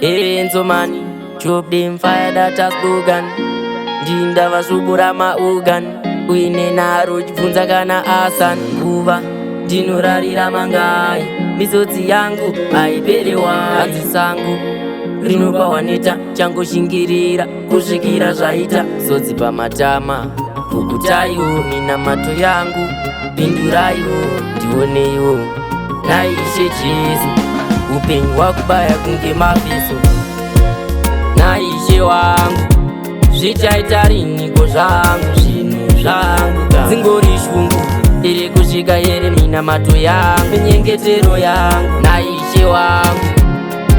Enzomani chop them fire that has slogan. Ndindava subura maorgan. Uine naro chibvunza kana asan. Nguva ndinorarira mangai. Misodzi yangu haiperi hanzi sangu rinopa waneta changoshingirira kusvikira zvaita. Sodzi pamatama, pukutaiwo minamato yangu, pinduraiwo ndioneiwo naIshe Jesu. Upenyu hwakubaya kunge mafeso. NaIshe wangu, zvichaita riniko zvangu zvinhu zvangu? Dzingori shungu. Iri kusvika here minamato yangu, minyengetero yangu? NaIshe wangu,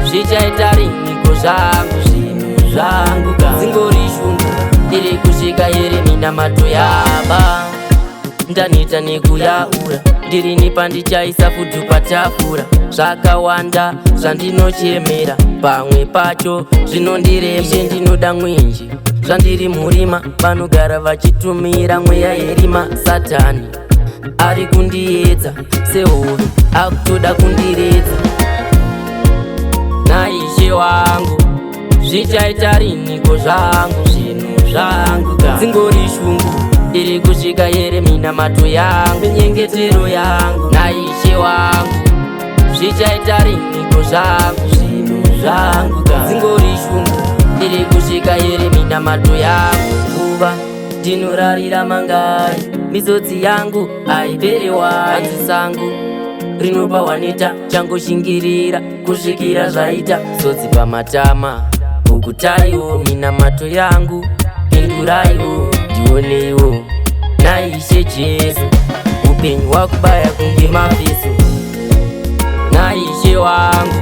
zvichaita riniko zvangu zvinhu zvangu? Dzingori shungu. Iri kusvika here minamato yaba? Ndaneta nekuyaura. Ndirini pandichaisa food patafura? Zvakawanda zvandinochemera, pamwe pacho zvinondirembe. Ndinoda mwenje zvandiri murima, vanogara vachitumira mweya yerima. Satani ari kundiedza sehove, akutoda kundiredza. NaIshe wangu, zvichaita riniko zvangu zvinhu zvangu? Dzingori shungu. Iri kusvika here minamato yangu, minyengetero yangu? NaIshe wangu, zvichaita riniko zvangu zvinhu zvangu? Dzingori shungu. Iri kusvika here minamato yangu? Nguva ndinorarira mangai, misodzi yangu haiperi hanzi sangu rinopa waneta changoshingirira kusvikira zvaita. Sodzi pamatama, pukutaiwo minamato yangu, pinduraiwo ndioneiwo naIshe Jesu. Upenyu hwakubaya kunge mafeso. NaIshe wangu,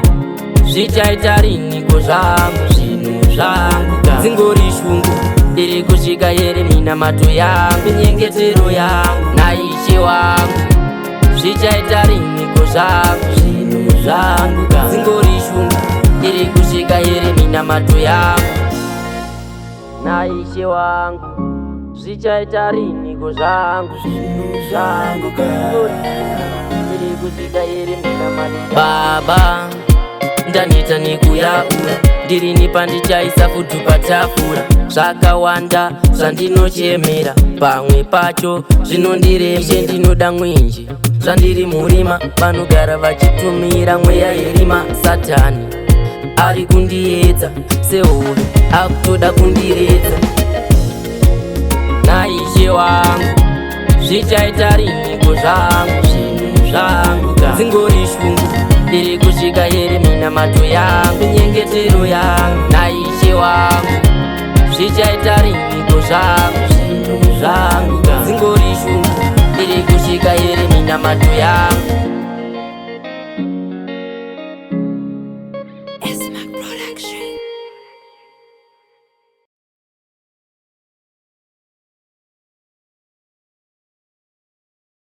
zvichaita riniko zvangu zvinhu zvangu? Dzingori shungu. Iri kusvika here minamato yangu, minyengetero yangu? NaIshe wangu, zvichaita riniko zvangu zvinhu zvangu? Dzingori shungu. Iri kusvika here minamato yangu? NaIshe wangu, zvichaita riniko zvangu zvinhu zvangu? Iri kusvika here minamato? Baba, ndaneta nekuyaura. Ndirini pandichaisa food patafura? Zvakawanda zvandinochemera, pamwe pacho zvinondirembe. Ndinoda mwenje zvandiri murima, vanogara vachitumira mweya yerima. Satani ari kundiedza sehove, akutoda kundiredza. NaIshe wangu, zvichaita riniko zvangu zvinhu zvangu? Dzingori shungu. Iri kusvika here minamato yangu, minyengetero yangu? NaIshe wangu, zvichaita riniko zvangu zvinhu zvangu? Dzingori shungu. Iri kusvika here minamato yangu?